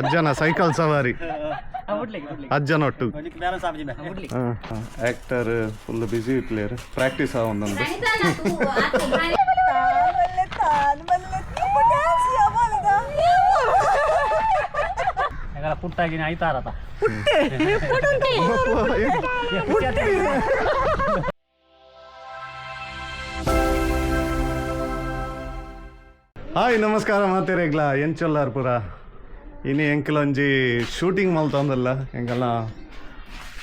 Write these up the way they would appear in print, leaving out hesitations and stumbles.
ಅಜ್ಜನ ಸೈಕಲ್ ಸವಾರಿ ಅಜ್ಜನೊಟ್ಟು. ಆಕ್ಟರ್ ಫುಲ್ ಬ್ಯುಸಿ ಇಟ್ಲೇರು, ಪ್ರಾಕ್ಟೀಸ್ ಆವೊಂದೊಂದು. ಪುಟ್ಟಾಗಿನ ಐತಾರತ. ಹಾಯ್, ನಮಸ್ಕಾರ ಮಾತೇರೆಗ್ಲ, ಎಂಚೊಲ್ಲಾರ್ ಪುರ? ಇನಿ ಎಂಕಲ ಒಂಜಿ ಶೂಟಿಂಗ್ ಮಲ್ತೊಂದಲ್ಲ. ಎಂಕಲ್ನ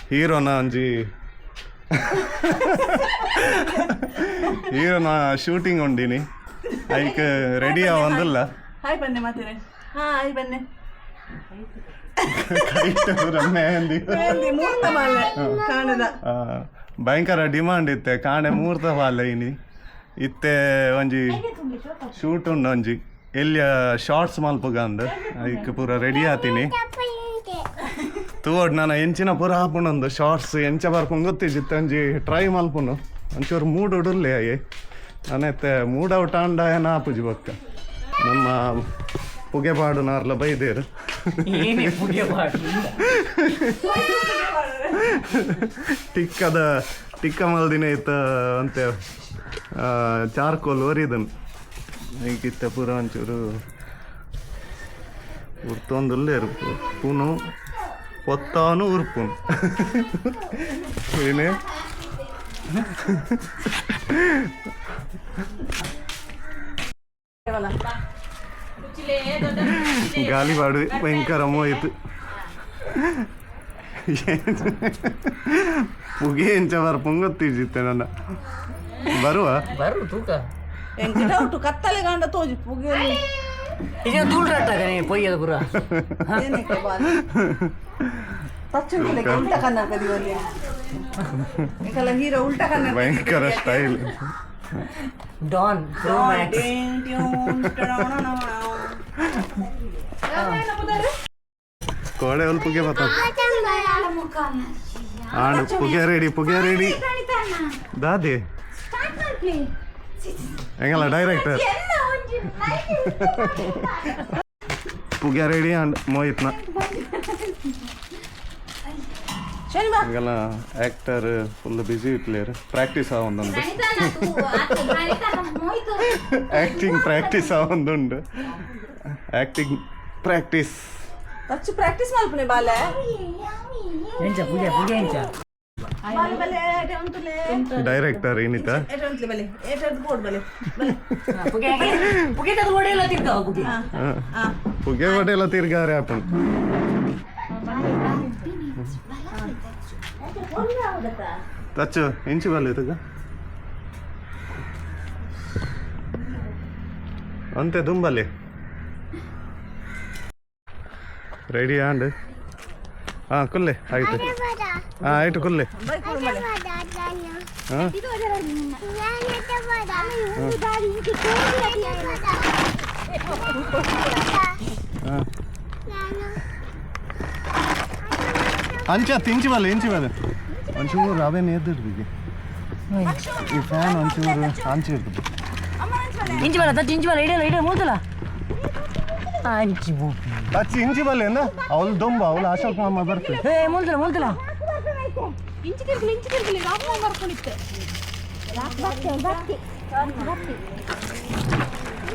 ಹೀರೋನ ಒಂಜಿ ಹೀರೋನ ಶೂಟಿಂಗ್ ಉಂಡಿನಿ. ಐಕ್ ರೆಡಿ ಆವೊಂದುಲ್ಲ. ಹಾಯ್ ಬನ್ನೆ ಮಾತೇನೆ, ಹಾಯ್ ಬನ್ನೆ. ಕೈಟ್ ಪೂರ ಮೆಹಂದಿ. ಮೆಹಂದಿ ಮೂರ್ತ ಮಾಲೆ ಕಾಣದ. ಆ, ಭಯಂಕರ ಡಿಮಾಂಡ್ ಇತ್ತೆ. ಕಾಣೆ ಮೂರ್ತ ಬಾಲೆ. ಇನಿ ಇತ್ತೆ ಒಂಜಿ ಶೂಟ್ ಉಂಡು, ಒಂಜಿ ಎಲ್ಲಿಯ ಶಾರ್ಟ್ಸ್ ಮಲ್ಪುಗ ಅಂದ್. ಐಕ್ ಪೂರ ರೆಡಿ ಆತೀನಿ. ತೂವಡ್ ನಾನು ಎಂಚಿನ ಪೂರ ಆಪುಂಡೊಂದು. ಶಾರ್ಟ್ಸ್ ಎಂಚ ಬರ್ಪುಂಡು ಗೊತ್ತಿಜ್ಜಿತ್ತು. ಒಂಜಿ ಟ್ರೈ ಮಲ್ಪುನು. ಒಂಚೂರು ಮೂಡ್ ಉಡುಲ್ಲೆ ಅಯ್ಯೆ. ನಾನೆತ್ತೆ ಮೂಡ್ ಔಟ್ ಆಂಡ ಏನ ಆಪುಜಿ. ಬೊಕ್ಕ ನಮ್ಮ ಪುಗೆ ಪಾಡುನಾರ್ಲ ಬೈದೇರು. ಏನೇ ಪುಗೆ ಪಾಡು. ಟಿಕ್ಕದ ಟಿಕ್ಕ ಮಲ್ದಿನ ಇತ್ತ ಅಂತೆ ಚಾರ್ಕೋಲ್ ಒರಿದನ್. ಇತ್ತ ಪೂರ ಒಂಚೂರು ಉರ್ತೊಂದುಲ್ಲೇರು. ಪುನು ಪೊತ್ತಾನು ಉರ್ಪುನು ಏನೇ. ಗಾಲಿ ಪಾಡು ಭಯಂಕರ ಮೋಯ್ತು. ಪುಗೆ ಎಂಚ ಬರ್ಪುಂಗ್ ಗೊತ್ತಿಜ್ಜಿತ್ತೆ ನನ್ನ ಬರುವ. ಬರು ತೂಕ. ಎಂಕ್ ಡೌಟ್, ಕತ್ತಲೆ ಗಾಂಡ ತೋಜಿ ಪುಗೆ. ಈಗ ತೂಳ್ರಾಟಾಗನೆ ಪೊಯ್ಯದ ಪುರ. ಏನಕ್ಕೆ ಬಾಲೆ ತಚ್ಚುಂಟುಲೆಗೆ ಉಲ್ಟ ಕನ್ನಡಕ ದಿವಲ್ಲಿ. ಎಂಕಲ್ಲ ಹೀರೋ ಉಲ್ಟ ಕನ್ನಡ. ಭಯಂಕರ ಸ್ಟೈಲ್. ಡಾನ್ ಪ್ರೋ ಮ್ಯಾಕ್ಸ್. ಕೋಡೆ ಒಂದು ಪುಗೆ ಬತ್ತ ಆಂಡ್ ಪುಗೆ ರೆಡಿ, ಪುಗೆ ರೆಡಿ. ದಾದಿ ಎಂಗಲ್ಲ ಡೈರೆಕ್ಟರ್ ಪುಗೆ ರೆಡಿ ಅಂಡ್ ಮೋಹಿತ್ನ. ಎಂಗಲ್ಲ ಆಕ್ಟರ್ ಫುಲ್ ಬ್ಯುಸಿ ಇಟ್ಲೇರು, ಪ್ರಾಕ್ಟೀಸ್ ಆವೊಂದೊಂದು. ಆಕ್ಟಿಂಗ್ ಪ್ರಾಕ್ಟೀಸ್ ಆವೊಂದುಂಡು, ಆಕ್ಟಿಂಗ್ ಪ್ರಾಕ್ಟೀಸ್. ತಚ್ಚು ಪ್ರಾಕ್ಟೀಸ್ ಮಲ್ಪನೆ ಬಾಲೆ. ಎಂಚ ಪುಗೆ, ಪುಗೆ ಎಂಚ? ಬಾಲೆ ಬಲೆ ಏಟೆ ಉಂಟುಲೆ. ಡೈರೆಕ್ಟರ್ ಏನಿತ. ಏಟೆ ಉಂಟ್ಲೆ ಬಲೆ, ಏಟೆ ಬೋರ್ಡ್ ಬಲೆ ಬಲೆ. ಪುಗೆ ಪುಗೆ ತದು ಒಡೆಯಲ್ಲ ತಿರ್ಗಾವ ಪುಗೆ. ಆ. ಪುಗೆ ಬಟ್ಟೆಲ್ಲ ತಿರ್ಗಾರೆ ಆಪುಂಡು. ತಚ್ಚು ಇಂಚು ಬಲ್ಲೆ ತಗ ಅಂತೆ ದುಂಬಲ್ಲಿ ರೆಡಿ ಆಂಡ್. ಹಾಂ ಕುಲ್ಲೆ, ಆಯ್ತು. ಹಾಂ ಆಯ್ತು, ಕುಲ್ಲೆ. ಬೈಕ್ ಬಲೆ. ಹಾಂ ಹಾಂ ಅಂಚ ತಿಂಚಿ ಬಲ್ಲೆ, ಇಂಚಿ ಬಲ್ಲೆ. ಒಂಚೂರು ಅವೇನು ಎದ್ದಿಡ್ದಿಗೆ ಈ ಫ್ಯಾನ್ ಒಂಚೂರು ಅಂಚು ಇರ್ತದೆ. ಇಂಚಿ ಬಲ ತಚ್ಚಿ, ಇಂಚಿ ಬಲ. ಇಡಲ್ಲ ಇಡಲ್ಲ ಮೂತಲ ಅಂಚಿ ಬೂ. ತಚ್ಚಿ ಇಂಚಿ ಬಲ್ಲೆ ಅಂದ ಅವಳು ದೊಂಬ ಅವಳು ಅಶೋಕ್ ಮಾಮ ಬರ್ತದೆ. ಏ ಮೂಲ್ತಲ ಮೂಲ್ತಲ. ಇಂಚಿ ತಿರ್ಗಲಿ, ಇಂಚಿ ತಿರ್ಗಲಿ, ರಾಮ ಬರ್ಕೊಂಡಿತ್ತೆ.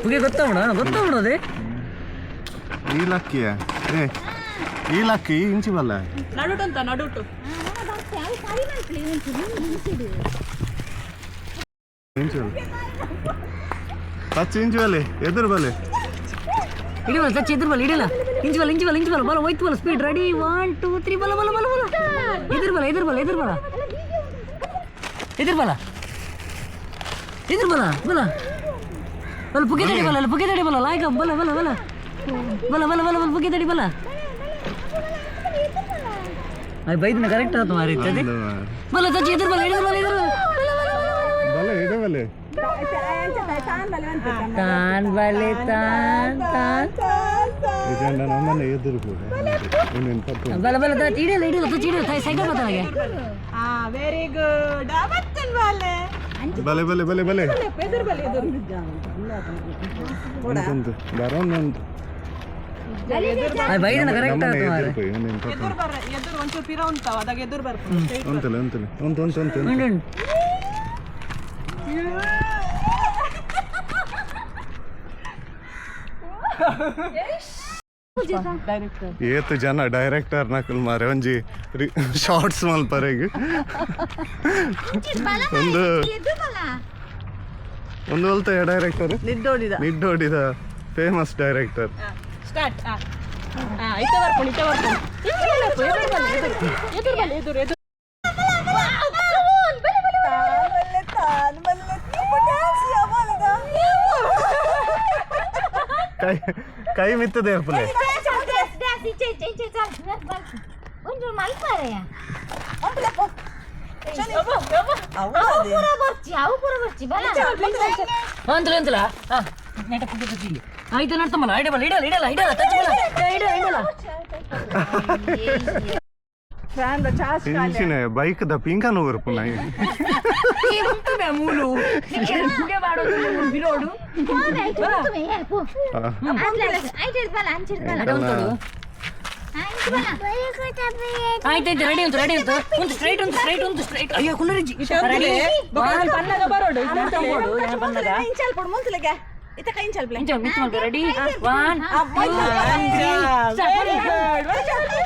ಪುಗೆ ಗೊತ್ತಾವಣ ಗೊತ್ತಾವಣ ಅದೇ. ಈ ಲಕ್ಕಿಯ, ಏ ಈ ಲಕ್ಕಿ ಇಂಚಿ ಬಲ್ಲ. ನಡುಟು ಅಂತ ನಡುಟು. ಇಂಚಿ ಬಲ್ಲೆ ತಚ್ಚಿ, ಇಂಚಿ ಬಲ್ಲೆ, ಎದುರು ಬಲ್ಲೆ. ಇಡಲ್ಲ ತಚ್ಚಿ, ಎದುರು ಬಲ ಇಡಲ್ಲ. ಇಂಚಿ ಬಲ, ಇಂಚಿ ಬಲ, ಇಂಚಿ ಬಲ ಬಲ. ಹೋಯ್ತು ಬಲ. ಸ್ಪೀಡ್ ರೆಡಿ, 1 2 3, ಬಲ ಬಲ ಬಲ ಬಲ. ಎದುರು ಬಲ, ಎದುರು ಬಲ, ಎದುರು ಬಲ, ಎದುರು ಬಲ, ಎದುರು ಬಲ ಬಲ ಬಲ. ಪುಗೆ ತಡಿ ಬಲ, ಪುಗೆ ತಡಿ ಬಲ. ಲಾಯ್ಕ ಬಲ ಬಲ ಬಲ ಬಲ ಬಲ ಬಲ ಬಲ. ಪುಗೆ ತಡಿ ಬಲ. ಬೈದಿನ ಕರೆಕ್ಟ್ ಆಯ್ತು ಮಾರಿ. ಬಲ ತಚ್ಚಿ, ಎದುರು ಬಲ, ಎದುರು ಬಲ, ಎದುರು ಬಲ. ಬಲ ಇಡ ಬಲ್ಲೆ. ತಾನ್ ಬಲೆ ತಾನ್ ತಾನ್. ನಿಜಂಡ ನಮ್ಮನೆ ಎದುರು ಕೂಡ ಇನ್ನೇನು ಪಟ್ಟು. ಬಲ ಬಲ ತಚ್ಚಿ, ಇಡಲ್ಲ ಇಡಲ್ಲ ತಚ್ಚಿ, ಇಡಲ್ಲ. ಸೈಕಲ್ ಬರ್ತಾನೆ. ಆ, ವೆರಿ ಗುಡ್ ಬಚ್ಚನ್ ಬಾಲೆ. ಬಲೆ ಬಲೆ ಬಲೆ ಬಲೆ. ಎದುರು ಬಲೆ, ಎದುರು. ಉಂಟು ಬರೋಣ ಉಂಟು. ಬೈದನ ಕರೆಕ್ಟ್ ನಮ್ಮನೆ ಆಯ್ತು ಮಾರ್ರೆ. ಎದುರು ಪೋಯಿ, ಒಂದೇನು ತಪ್ಪು. ಎದುರು ಬರ ಎದುರು ಒಂಚೂರು ಪಿರ ಉಂಟಾವ ಅದಾಗ ಎದುರು ಬರ್ಪುಂಡು. ಉಂಟಲ್ಲ ಉಂಟಲ್ಲ ಉಂಟು ಉಂಟು ಉಂಟು. ಉಂಟು ಉಂಟು. ಏತ್ ಜನ ಡೈರೆಕ್ಟರ್ ನಕಲ್ ಮಾರೆ ಒಂಜಿ ಶಾರ್ಟ್ಸ್ ಮಲ್ಪರೆಗ್ ಒಂದು ಒಂದು ಒಲ್ತ ಡೈರೆಕ್ಟರ್ ನಿದ್ದೋಡಿದ ನಿಡ್ಡೋಡಿದ famous director. Start. ಇತ್ತೆ ಬರ್ಪುಂಡು ಇತ್ತೆ ಬರ್ಪುಂಡು. ಎದುರು ಬಲ ಎದುರು ಎದುರು ಬಲ ಎದುರು ಎದುರು. ಕೈ ಕೈ ಮಿತ್ತದ ಏರ್ಪುಲೆ. ಅಂತಲ ಅಂತಲ ನೆಟ ಪುಗೆ ಪುಗೆ ಆಯ್ತು ನಡ್ತಮ್ಮಲ್ಲ ಇಡಬಲ್ಲ ಇಡಲ್ಲ ಇಡಲ್ಲ ಇಡಲ್ಲ ಟಚ್ ಬಲ್ಲ ಇಡಲ್ಲ ಇಡಲ್ಲ. Fan charge. ಇಂಚಿನ ಬೈಕ್ the ಪಿಂಕನು ಊರ್ಪುನ. ಮೂಲು ಪುಗೆ ಮಾಡೋದು ಬಿರೋಡು. ಆಯ್ತಾಯ್ತು ರೆಡಿ ಉಂಟು ರೆಡಿ ಉಂಟು ಒಂದು ಸ್ಟ್ರೈಟ್ ಒಂದು ಸ್ಟ್ರೈಟ್ ಒಂದು ಸ್ಟ್ರೈಟ್. ಅಯ್ಯೋ ಕುಲ್ಲರಿಜಿ. ಪನ್ನಗ ಬರೋಡು. ಇಂಚಲ್ ಪೊಡು ಮುಂತಲೆಗೆ ಇತ್ತ ಕೈ ಇಂಚಲ್ play. Ready one very good.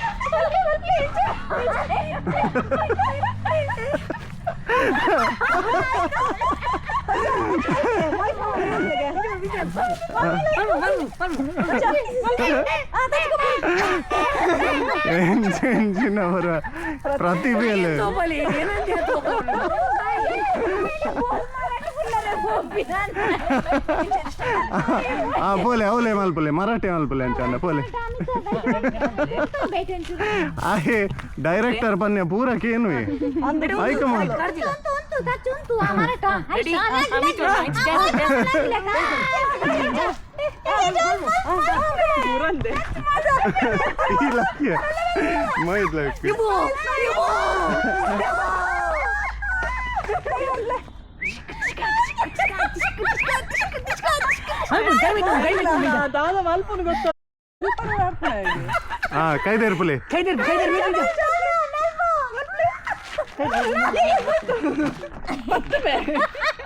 ಎಂಚಿನ ಅವರ ಪ್ರತಿಭೆಯಲ್ಲಿ. ಆ ಪೋಲೆ ಅವಲೆ ಮಲ್ಪುಲೆ ಮರಾಠಿ ಮಲ್ಪುಲೆ ಅಂಚ ಪೋಲೆ. ಆಹೆ ಡೈರೆಕ್ಟರ್ ಪನ್ಯ ಪೂರ ಕೇನುವೆ ಆಯ್ಕ ಮಾಡ. ಈ ಲಕ್ಕಿಯ ಮೈದ್ ಲಕ್ಕಿ. ದಾದ ಮಲ್ಪುನು ಗೊತ್ತು. ಹಾ ಕೈದೇರ್ಪುಲೆ. ಕೈದೇರ್ ಕೈದೇರ್.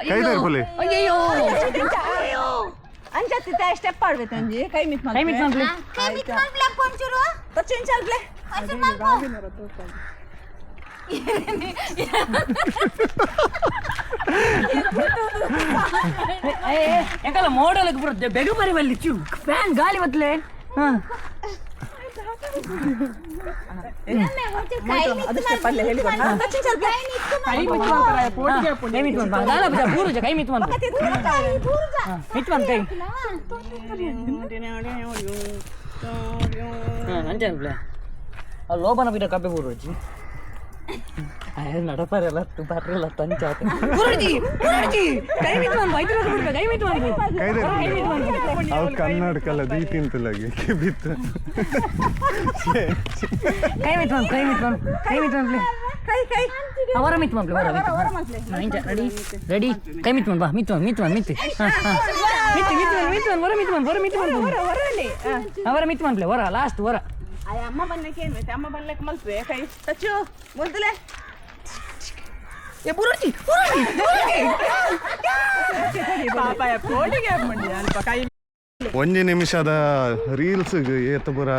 ಕೈದೇರ್ಪುಲೆ. ಅಯ್ಯೋ. ಅಂಚತ್ತಿ ಸ್ಟೆಪ್ ಆಡ್ಬೇಕು ಅಂಜಿ ಕೈ ಮಿತ್. ಕೈ ಮಿತ್ ಮಾಡ್ಲಿ. ತಚ್ಚು ಇಂಚಲ್ ಪ್ಲೇ. ಎಂಕಲ್ಲ ಮೋಡಲ್ ಬರುತ್ತೆ ಬೆಗು ಬರಿ ಬಲ್ಲಿ ಚು ಫ್ಯಾನ್ ಗಾಳಿ ಬತ್ತಲೆ. ಹಾ. ಅದು ಸ್ಟೆಪ್ ಅಲ್ಲೇ ಹೇಳಿ ತಚ್ಚು ಇಂಚಲ್ ಪ್ಲೇ. ಕೈ ಮಿತ್ ಮಾಡ್ತಾರೆ ಪೋಟಿಗೆ. ಕೈ ಮಿತ್ ಮಾಡ್ಪ ಗಾಲ ಬಜ ಪೂರುಜ ಕೈ ಮಿತ್ ಮಾಡ್ಪ ಮಿತ್ ಮಾಡ್ಪ ಕೈ. ಹಾ ಅಂಚೆ ಅನ್ಪ್ಲೆ ಆ ಲೋಬನ ಬಿಡ ಕಬ್ಬೆ ಪೂರುಜಿ ನಡಪಾರೆಲ್ಲ ಬರ್ರಲ್ಲ ತಂಚಾತ ಪೂರುಜಿ ಪೂರುಜಿ ಕೈ ಮಿತ್ ಮಾಡ್ಪ ಐದು ಬಿಡ್ಬೇಕು ಕೈ ಮಿತ್ ಮಾಡ್ಪ. ಕೈದೇರ್ಪುಲೆ ಅವು ಕನ್ನಡಕಲ್ಲ ದೀ ತಿಂತಲಾಗಿ ಬಿತ್ತು. ಕೈ ಮಿತ್ ಮಾಡ್ಪ ಕೈ ಮಿತ್ ಮಾಡ್ಪ ಕೈ ಮಿತ್ ಮಾಡ್ಪ್ಲೆ. ಕೈ ಕೈ. ಅವರ ಮಿತ್ ಮಾಡ್ಪ್ಲೆ ಹೊರ ಮಿತ್. ಇಂಚ ರೆಡಿ ರೆಡಿ ಕೈ ಮಿತ್ ಬಾ ಮಿತ್ ಮಿತ್ ಮಿತ್. ಹಾ ಹಾ ಮಿತ್ ಮಿತ್ ಮಿತ್ ಹೊರ ಮಿತ್ ಹೊರ ಮಿತ್. ಹೊರಲ್ಲಿ. ಅವರ ಮಿತ್ ಮಾಡ್ಪ್ಲೆ ಹೊರ ಲಾಸ್ಟ್ ಹೊರ. ಅಮ್ಮ ಬನ್ನಕ್ಕೆ ಏನು ಅಮ್ಮ ಬನ್ನಕ್ಕೆ ಮಲ್ಪೆ ಕೈ ತಚ್ಚು ಮುಲ್ತಲೆ. ಏ ಬುರುಜಿ ಬುರುಜಿ. ಪಾಪ ಪೋಟಿಗೆ ಅಲ್ಪ ಕೈ. ಒಂಜಿ ನಿಮಿಷದ ರೀಲ್ಸ್ ಏತ್ ಪೂರ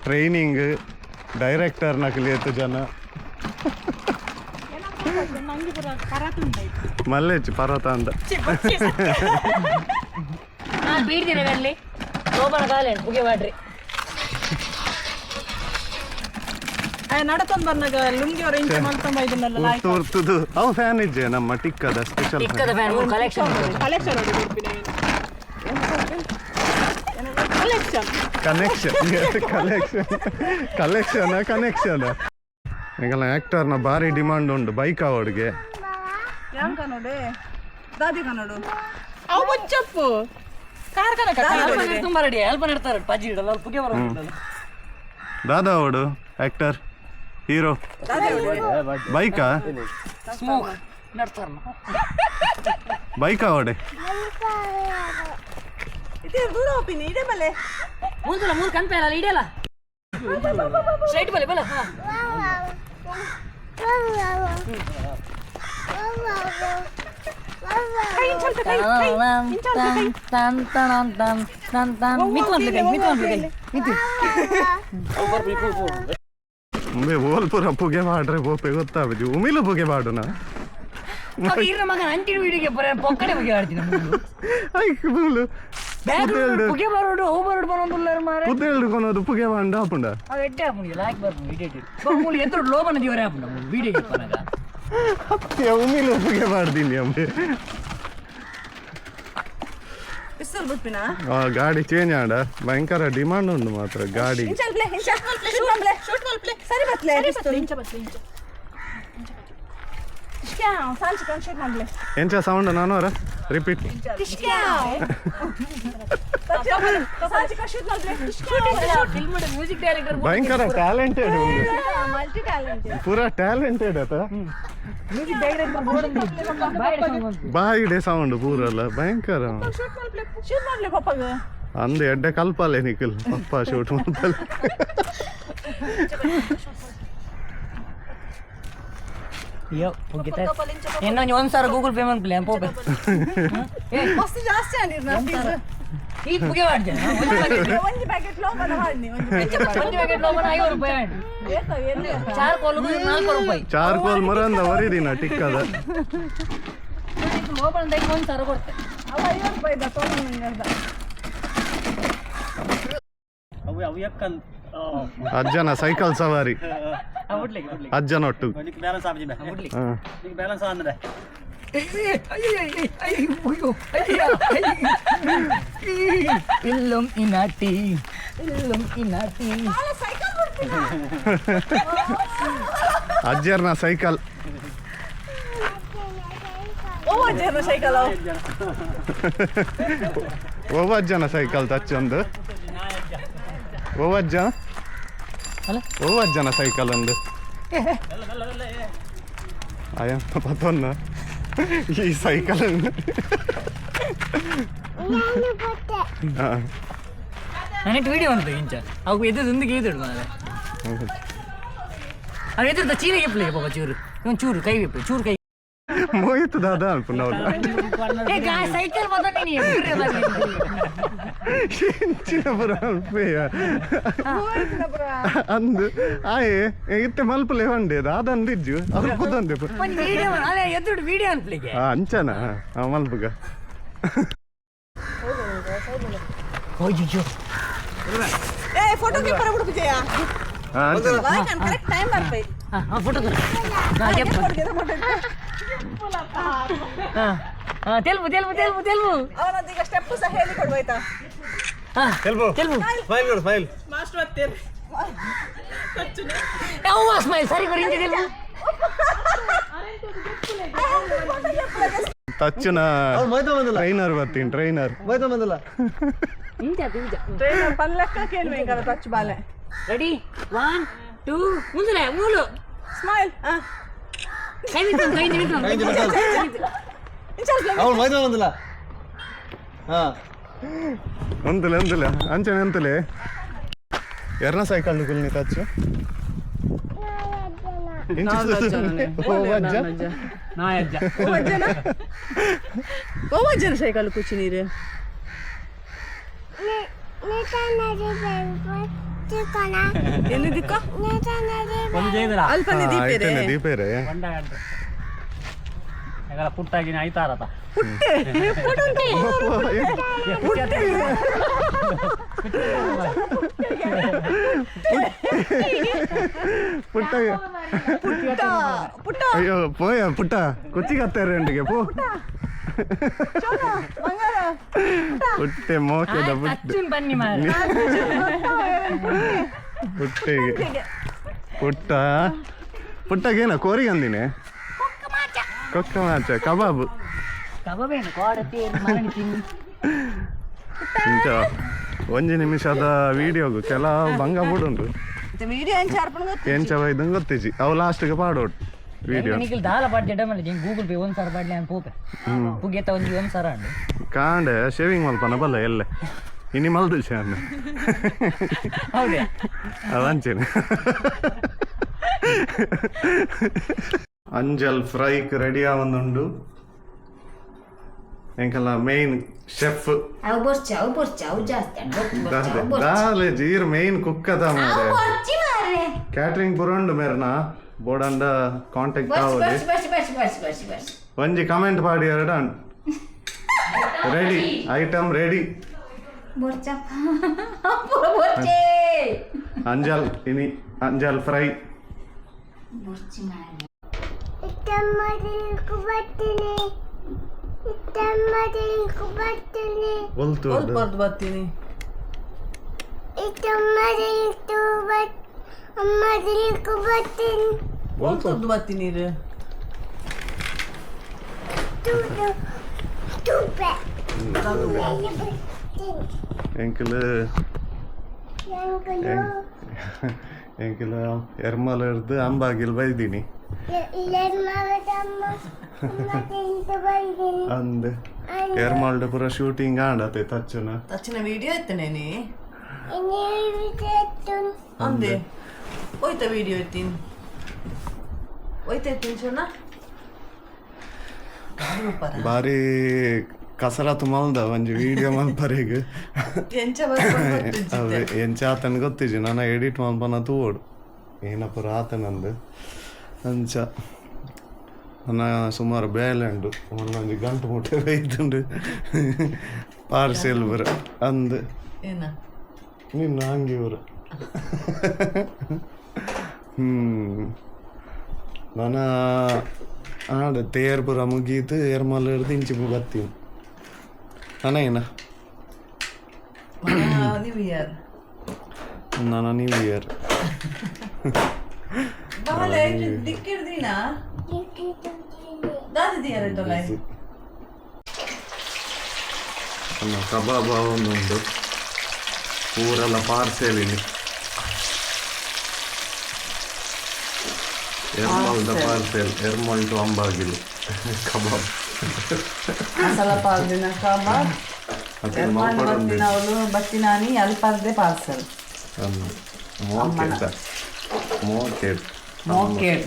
ಟ್ರೈನಿಂಗ್ ಡೈರೆಕ್ಟರ್ ನಕಲಿ ಏತ್ ಜನ ಮಲ್ಲೇಚ್ ಪರ್ವತ ಅಂತ. ಹಾ ಬೀಡ್ದಿರ ಅಲ್ಲಿ ಲೋಬನ ಕಾಲೆ ಪುಗೆ ಮಾಡ್ರಿ. ನಡಕೊಂಡ್ ಬರ್ನಾಗ ಲುಂಗಿ ಅವ್ರ ಇಂಚ ಮಲ್ತೊಂಬ ಇದನ್ನೆಲ್ಲ. ಉರ್ತು ಉರ್ತುದು ಅವು ಫ್ಯಾನ್ ಇಜ್ಜೆ ನಮ್ಮ ಟಿಕ್ಕದ special. ಟಿಕ್ಕದ fan collection. Collection collection. Connection collection collection connection. ಈಗೆಲ್ಲ ಆ್ಯಕ್ಟರ್ನ ಭಾರಿ ಡಿಮಾಂಡ್ ಉಂಟು ಬೈಕ್ ಅವಡಿಗೆ. ಯಾನ್ ಕನ್ನಡ ದಾದಿ ಕನ್ನಡ. ಅವು ಬೊಚ್ಚಪ್ಪು ಕಾರ್ಖಾನೆ. ತುಂಬ ರೆಡಿ ಅಲ್ಪ ನಡ್ತಾರೆ ಪಜ್ಜಿ ಇಡಲ್ಲ ಅಲ್ಲಿ ಪುಗೆ ಬರೋ. ದಾದಾ ಅವಡು ಆ್ಯಕ್ಟರ್ ಹೀರೋ ಬೈಕಾ. ಸ್ಮೋಕ್ ನಡ್ತಾರ. ಬೈಕ್ ಅವಡೆ. ಇದೇ ದೂರ ಹೋಗ್ತೀನಿ ಇದೇ ಬಲೆ. ಮೂಲ್ತಲ್ಲ ಮೂರು ಕನ್ಪೆ ಅಲ್ಲ ಇಡಲ್ಲ ಸ್ಟ್ರೈಟ್ ಬಲೆ ಬಲ ಹಾ. ಕೈ ಇಂಚಲ್ತ ಕೈ ಕೈ ಇಂಚಲ್ತ ಕೈ. ತನ್ ತನ್ ತನ್ ತನ್ ತನ್ ಮಿತ್ತು ಮಾಡ್ಲಿ ಕೈ ಮಿತ್ತು ಮಾಡ್ಲಿ ಕೈ ಮಿತ್ತು. ಉಂಬೆ ಓಲ್ ಪೂರ ಪುಗೆ ಮಾಡ್ರೆ ಬೋಪೆ ಗೊತ್ತಾಗುದು ಉಮಿಲು ಪುಗೆ ಬಾಡುನ. ಅವ ಇರ್ನ ಮಗ ಅಂಟಿನ ವೀಡಿಯೋಗೆ ಬರ ಪೊಕ್ಕಡೆ ಬಗ್ಗೆ ಆಡ್ತೀನಿ. ಐಕ್ ಬೂಲು. ಬ್ಯಾಗ್ ಪುಗೆ ಬರೋಡು ಅವು ಬರೋಡು ಬರೋದುಲ್ಲ ಮಾರೆ. ಪುದೆಲ್ಡು ಕೊನೋದು ಪುಗೆ ಬಾಂಡ ಆಪುಂಡ. ಅವ ಎಡ್ಡೆ ಆಪುಂಡು ಲಾಯ್ಕ್ ಬರ್ಪುಂಡು ಇಡೇಟ್ ಮೂಲು ಎತ್ತರು ಲೋಬನ ದಿವರೆ ಆಪುಂಡು ಮೂಲು ವೀಡಿಯೋಗೆ ಪನಗ. ಅತ್ತೆ ಉಮಿಲು ಪುಗೆ ಮಾಡ್ತೀನಿ ಅಂಬೆ. ಪಿಸ್ತೂಲ್ ಬಿಟ್ಪಿನಾ? ಆ ಗಾಡಿ ಚೇಂಜ್ ಆಂಡ ಭಯಂಕರ ಡಿಮಾಂಡ್ ಉಂಟು ಮಾತ್ರ ಗಾಡಿ. ಇಂಚಲ್ಪ್ಲೆ ಇಂಚ ಶೂಟ್ ಮಾಡ್ಲೆ ಶೂಟ್ ಮಾಡ್ಲೆ ಸರಿ ಬತ್ಲೆ ಪಿಸ್ತೂಲ್ ಇಂಚ ಬತ್ಲೆ ಇಂಚ ಟಿಶ್ಕ್ಯಾವ್ ಸಾಲ್ ಚಿಕನ್ ಶೂಟ್ ಮಾಡ್ಲೆ. ಎಂಚ ಸೌಂಡ್ ನಾನು ರಿಪೀಟ್. ಟಿಶ್ಕ್ಯಾವ್ ಸಾಲ್ ಚಿಕನ್ ಶೂಟ್ ಮಾಡ್ಲೆ ಟಿಶ್ಕ್ಯಾವ್. Film music director. ಭಯಂಕರ ಟ್ಯಾಲೆಂಟೆಡ್. Multi talented. ಪೂರಾ ಟ್ಯಾಲೆಂಟೆಡ್ ಆತ. Music director board. ಬಾಯಿಡೆ ಸೌಂಡ್ ಪೂರಲ್ಲ ಭಯಂಕರ. ಶೂಟ್ ಮಾಡ್ಲೆ ಶೂಟ್ ಮಾಡ್ಲೆ ಪಪ್ಪಗ. ಅಂದು ಎಡ್ಡೆ ಕಲ್ಪಾಲೆ ನಿಖಿಲ್ ಪಪ್ಪ ಶೂಟ್ ಮಾಡ್ತಲ್ಲ. ಅಯ್ಯೋ ಪುಗಿತ ಇನ್ನೊಂದು ಒಂದು ಸಾವಿರ ಗೂಗಲ್ ಪೇ ಮಾಡ್ಲಿ ಪೋಪೆ. ಮಸ್ತ್ ಜಾಸ್ತಿ ಅಂದಿರ್ ನಾ ಫೀಸ್. ಈ ಪುಗೆ ಮಾಡ್ತೇನೆ. ಒಂಜಿ ಪ್ಯಾಕೆಟ್ ಲೋಪನ ಮಾಡಿ ಒಂಜಿ ಪ್ಯಾಕೆಟ್. ಒಂದು ಪ್ಯಾಕೆಟ್ ಲೋಬನ 50 ರೂಪಾಯಿ ಆಂಡ್. ಏತ ಎಲ್ಲಿ? ಚಾರ್ ಕೋಲ್ಗು 4 ರೂಪಾಯಿ. ಚಾರ್ ಕೋಲ್ ಮರಂದ ವರಿದಿನ ಟಿಕ್ಕದ. ಲೋಬನ ದೈಕ್ 1,000 ಕೊಡ್ತೆ. ಅವ 50 ರೂಪಾಯಿ ಇದ್ದ ತೊಗೊಂಡು. ಅವು ಅವು ಎಕ್ಕನ್. ಅಜ್ಜನ ಸೈಕಲ್ ಸವಾರಿ. ಬಿಡ್ಲಿಕ್ಕೆ ಬಿಡ್ಲಿಕ್ಕೆ. ಅಜ್ಜನೊಟ್ಟು. ನಿಕ್ ಬ್ಯಾಲೆನ್ಸ್ ಆಪಿಜಿ ಬೇ. ಬಿಡ್ಲಿಕ್ಕೆ. ಹಾ. ನಿಕ್ ಬ್ಯಾಲೆನ್ಸ್ ಆಂದ್ರೆ. ಇಲ್ಲೊಂ ಇನಾಟಿ ಇಲ್ಲೊಂ ಇನಾಟಿ. ಸೈಕಲ್ ಬಿಡ್ತೀನಿ. ಅಜ್ಜರ್ನ ಸೈಕಲ್. ಓ ಅಜ್ಜನ ಸೈಕಲ್. ಓವಜ್ಜನ ಸೈಕಲ್ ತಚ್ಚೊಂದು ಓವಜ್ಜ. ಅಲ್ಲ. ಓವಜ್ಜನ ಸೈಕಲ್ ಒಂದು ಅಯ್ಯಪ್ಪ ಪತ್ತೊನ್ನ ಈ ಸೈಕಲ್. ಹಾ. ನನಗೆ ವಿಡಿಯೋ ಅಂತ ಇಂಚ ಅವು ಎದ್ದು ಒಂದಿಗೆ ಎದುಡು ಮಾರೆ. ಅವು ಎದುರ್ದ ಚೀಲಿಗೆ ಪ್ಲೇ ಪಾಪ ಚೂರು ಇವನ್ ಚೂರು ಕೈ ಬೇಕು ಚೂರು ಕೈ. ಮೋಹಿತ್ ದಾದಾ ಅನ್ಪುಂಡು ಏ ಗಾ ಸೈಕಲ್ ಬದ ನೀನು ಎದುರೇ ಬರ್ಲಿ. ಇಂಚಿನ ಪುರ ಅಲ್ಪೆಯ ಅಂದು ಆಯೆ ಇತ್ತೆ ಮಲ್ಪಲೆ వండే ದಾದಂದಿಜ್ಜು ಅಲ್ಪದಂದೆ. ಒಂಜಿ ವಿಡಿಯೋ ಅಲ್ಲ ಎದುರು ವಿಡಿಯೋ ಅನ್ಪ್ಲಿಗೆ. ಅಂಚನ ಮಲ್ಪುಗ. ಅಯ್ಯೋ. ಏ ಫೋಟೋ ಕೆಪ್ಪರ ಬಿಡು ವಿಜಯ. ಅಂಚನ. ಕರೆಕ್ಟ್ ಟೈಮ್ ಬರ್ಪೈ. ಹಾ ಹಾ ಫೋಟೋ ಹಾ ಹಾ ತೆಲ್ಪು ತೆಲ್ಪು ತೆಲ್ಪು ತೆಲ್ಪು. ಅವನದ್ದು ಈಗ ಸ್ಟೆಪ್ ಸಹ ಹೇಳಿ ಕೊಡ್ಬೋಯ್ತಾ? ಹಾ. ತೆಲ್ಪು. ತೆಲ್ಪು. ಸ್ಮೈಲ್ ಕೊಡು ಸ್ಮೈಲ್. ಅವ್ವ ಸ್ಮೈಲ್ ಸರಿ ಕೊಡಿ ಇಂಚ ತೆಲ್ಪು. ತಚ್ಚುನ. ಮೈದ ಬಂದಿಲ್ಲ. ಟ್ರೈನರ್ ಬರ್ತೀನಿ ಟ್ರೈನರ್. ಮೈದ ಬಂದಿಲ್ಲ. ಇಂಚ ಇಂಚ. ಟ್ರೈನರ್ ಪಲ್ಲಕ್ಕ ಕೇಳ್ಬೇಕಲ್ಲ ಟಚ್ ಬಾಲೆ. ರೆಡಿ 1 2 ಮುಂದಲೆ ಮೂಲು. ಸ್ಮೈಲ್ ಹಾ. ಕೈ ನಿಂತು ಕೈ ನಿಂತು. ಕೈ ನಿಂತು. ಅವ್ನು ಮೈದ ಬಂದಿಲ್ಲ ಹಾ. ಒಂದುಲೆ ಒಂದುಲೆ ಅಂಚನೆ ಅಂತಲೆ ಎರ್ನ ಸೈಕಲ್ ಕುಲ್ನಿ ತಚ್ಚು ಓ ಅಜ್ಜ. ನಾಯಜ್ಜ. ಓ ಅಜ್ಜನ ಸೈಕಲ್ ಕುಚ್ಚಿ ನೀರು. ಎಲ್ಲಿ ದಿಕ್ಕ? ಒಂದು ಜೈದರ. ಅಲ್ಪನೆ ದೀಪೇರೆ. ಐತನೆ ದೀಪೇರೆ. ಒಂಡ ಗಂಟೆ ಹೆಂಗಲ್ಲ ಪುಟ್ಟಾಗಿನ ಐತಾರತ. ಪುಟ್ಟೆ ಪುಟ್ಟಂತ. ಪುಟ್ಟ. ಪುಟ್ಟ ಪುಟ್ಟ. ಅಯ್ಯೋ ಪೋಯ ಪುಟ್ಟ ಕೊಚ್ಚಿಗೆ ರೆಂಡಿಗೆ ಪೋ. ಚೋನ ಬಂಗಾರ. ಪುಟ್ಟೆ ಮೋಕೆದ ಪುಟ್ಟೆ. ಅಚ್ಚುನ್ ಬನ್ನಿ ಮಾರ. ಪುಟ್ಟೆಗೆ ಪುಟ್ಟ ಪುಟ್ಟಗೇನ ಕೋರಿ ಅಂದಿನಿ ಕೊಕ್ಕ ಮಾಚ ಕಬಾಬ್. ಕಬಾಬೇನು ಕೋಡ ತೇರು ಮರಣಿ ತಿನ್ನಿ. ಇಂಚ ಒಂಜಿ ನಿಮಿಷದ ವಿಡಿಯೋಗು ಕೆಲವು ಬಂಗ ಬುಡುಂಡು. ವಿಡಿಯೋ ಎಂಚ ಅರ್ಪಣ ಗೊತ್ತು. ಎಂಚ ಬೈದಂಗೆ ಗೊತ್ತಿಜಿ ಅವು ಲಾಸ್ಟ್ಗೆ ಪಾಡೋಟ್ ವಿಡಿಯೋ. ನಿಖಿಲ್ ದಾಲ ಪಾಡ್ಜೆ ಡಮಲ್ ಗೂಗಲ್ ಪೇ 1,000 ಪಾಡ್ಲೆ ಅಂತ ಪೋಪೆ ಪುಗೆತ ಒಂಜಿ 1,000 ಅಂಡು. ಕಾಂಡೆ ಶೇವಿಂಗ್ ಮಲ್ಪನ ಬಲ್ಲ ಎಲ್ಲೆ ಇನಿ ಮಲ್ದು ಶಾನ್. ಹೌದೇ? ಅದಂಚೇನೆ ಅಂಜಲ್ ಫ್ರೈಕ್ ರೆಡಿ ಆವೊಂದುಂಡು. ಎಂಕಲ್ಲ ಮೇನ್ ಶೆಫ್. ಅವು ಬೊರ್ಚಿ, ಅವು ಬೊರ್ಚಿ, ಅವು ಜಾಸ್ತಿ ಅಣ್ಣ. ಬೊರ್ಚಿ, ಬೊರ್ಚಿ, ಅವು ಬೊರ್ಚಿ. ದಾಲೆ ಜೀರ್ ಮೇನ್ ಕುಕ್ ಅದ ಮಾರೆ. ಬೊರ್ಚಿ ಮಾರ್ರೆ. ಕ್ಯಾಟ್ರಿಂಗ್ ಪುರಂಡು ಮೇರ್ನ ಬೋಡಂಡ ಕಾಂಟ್ಯಾಕ್ಟ್ ಬೊರ್ಚಿ. ಆವಲಿ. ಬೊರ್ಚಿ, ಬೊರ್ಚಿ, ಬೊರ್ಚಿ, ಬೊರ್ಚಿ, ಬೊರ್ಚಿ, ಬೊರ್ಚಿ. ಒಂಜಿ ಕಮೆಂಟ್ ಪಾಡಿ ಎರಡು ರೆಡಿ, ಐಟಮ್ ರೆಡಿ. ಬೊರ್ಚಪ್ಪ, ಬೊರ್ಚಿ. ಅಂಜಲ್ ಇನಿ ಅಂಜಲ್ ಫ್ರೈ. ಬೊರ್ಚಿ ಮಾರ್ರೆ. ಒಲ್ತು? ಬರ್ದು ಬರ್ತೀನಿ. ಒಲ್ತು? ಬರ್ತೀನಿ ನೀರು. ಎಂಕಲ್ ಎಂಕಲ್ ಎರ್ಮಲ್ ಹಿಡ್ದು ಅಂಬಾಗಿಲ್ ಬೈದೀನಿ ಅಂದ್ ಎರ್ಮಾಲ್ಡ್ ಪೂರ ಶೂಟಿಂಗ್ ಆಂಡತೆ ತಚ್ಚುನ. ತಕ್ಷಣ ವಿಡಿಯೋ ಎತ್ತನೆ ನೀ ಅಂದೆ ಹೋಯ್ತ ವಿಡಿಯೋ ಎತ್ತೀನಿ, ಹೋಯ್ತಾ ಎತ್ತೀನಿ ಚೊಣ್ಣ. ಬಾರಿ ಕಸರತ್ತು ಮಲ್ದ ಒಂಜಿ ವಿಡಿಯೋ ಮಲ್ಪರೆಗ್. ಎಂಚ? ಅವೇ ಎಂಚ ಆತನ ಗೊತ್ತಿಜ್ಜಿ. ನಾನು ಎಡಿಟ್ ಮಲ್ಪನ ತೂವೋಡು ಏನಪ್ಪ ಆತನಂದು. ಅಂಚ ನನ್ನ ಸುಮಾರು ಬೇಲೆ ಉಂಡು. ಒಂದೊಂದು ಗಂಟು ಮುಟ್ಟೆ ಬೈತುಂಡು ಪಾರ್ಸೆಲ್ ಬರ ಅಂದ್. ಏನ? ನಿನ್ನ ಅಂಗಿ ಇವರು. ನಾನು ಆಡ ತೇರ್ ಪೂರ ಮುಗೀತು. ಎರ್ಮಲ್ ಹಿಡ್ದು ಇಂಚಿ ಬರ್ತೀನಿ ಅಣ್ಣ. ಏನ? New year. ನಾನು ನ್ಯೂ ಇಯರ್. ಬಾಲೆ ದಿಕ್ಕಿಡ್ದಿನ ದಾದಿದೀಯರ ತೊಲೆ. ಅನ್ನ ಕಬಾಬ್ ಒಂದುಂಡು. ಪೂರೆಲ್ಲ ಪಾರ್ಸೆಲ್ ಇಲ್ಲಿ ಎರ್ಮಲ್ದ ಪಾರ್ಸೆಲ್. ಎರ್ಮಲ್ ಟು ಅಂಬಾಗಿಲು ಕಬಾಬ್. ಮಸಾಲ ಪಾರ್ದಿನ ಕಬಾಬ್. ಅದೇ. ಎರ್ಮಾಲ್ ಬತ್ತಿನ ಅವಳು ಬತ್ತಿನಾನಿ ಅಲ್ಪರ್ದೆ ಪಾರ್ಸೆಲ್. ಮೋಕೆಟ್ ಮೋಕೆಟ್. ಮೋಕೆಡ್.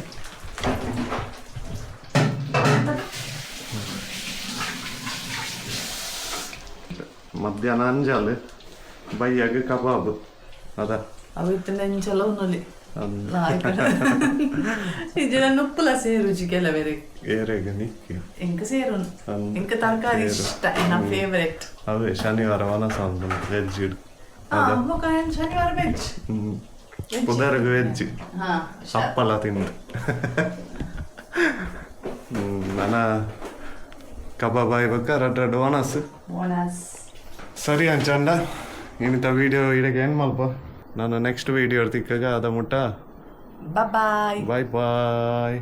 ಮಧ್ಯಾಹ್ನ ಅಂಜಲ್, ಬಯ್ಯಾಗ ಕಬಾಬ್ ಅದ. ಅವು ಇತ್ತು ನೆಂಚಲ ಉನ್ನೊಲಿ. ಇಜನ ನುಪ್ಪುಲ ಸೇರುಜಿ ಕೆಲವರಿಗೆ. ಏರೆಗ ನಿಕ್ಕಿ? ಎಂಕ ಸೇರುನು. ಎಂಕ ತರಕಾರಿ ಇಷ್ಟ, ಎನ್ನ ಫೇವರೆಟ್. ಅವೇ ಶನಿವಾರ ವನಸ ವೆಜ್ ಇಡು. ಮೊಕ ಶನಿವಾರ ವೆಜ್. ಪುದರ್ಗ್ ವೆಜ್. ಹಾ. ಅಪ್ಪಲ ತಿಂದು ನನ್ನ ಕಬಾಬ್ ಆಯ್ಬೇಕ ರಡ್ ರಡ್ ವನಸ್. ಒಣಸ್. ಸರಿ ಅಂಚಂಡ ಇನ್ನಿತ ವಿಡಿಯೋ ಇಡಕ್ಕೆ ಏನು ಮಲ್ಪ. ನಾನು ನೆಕ್ಸ್ಟ್ ವಿಡಿಯೋ ತಿಕ್ಕಾಗ ಅದ ಮುಟ್ಟ. ಬಾಯ್. Bye boy.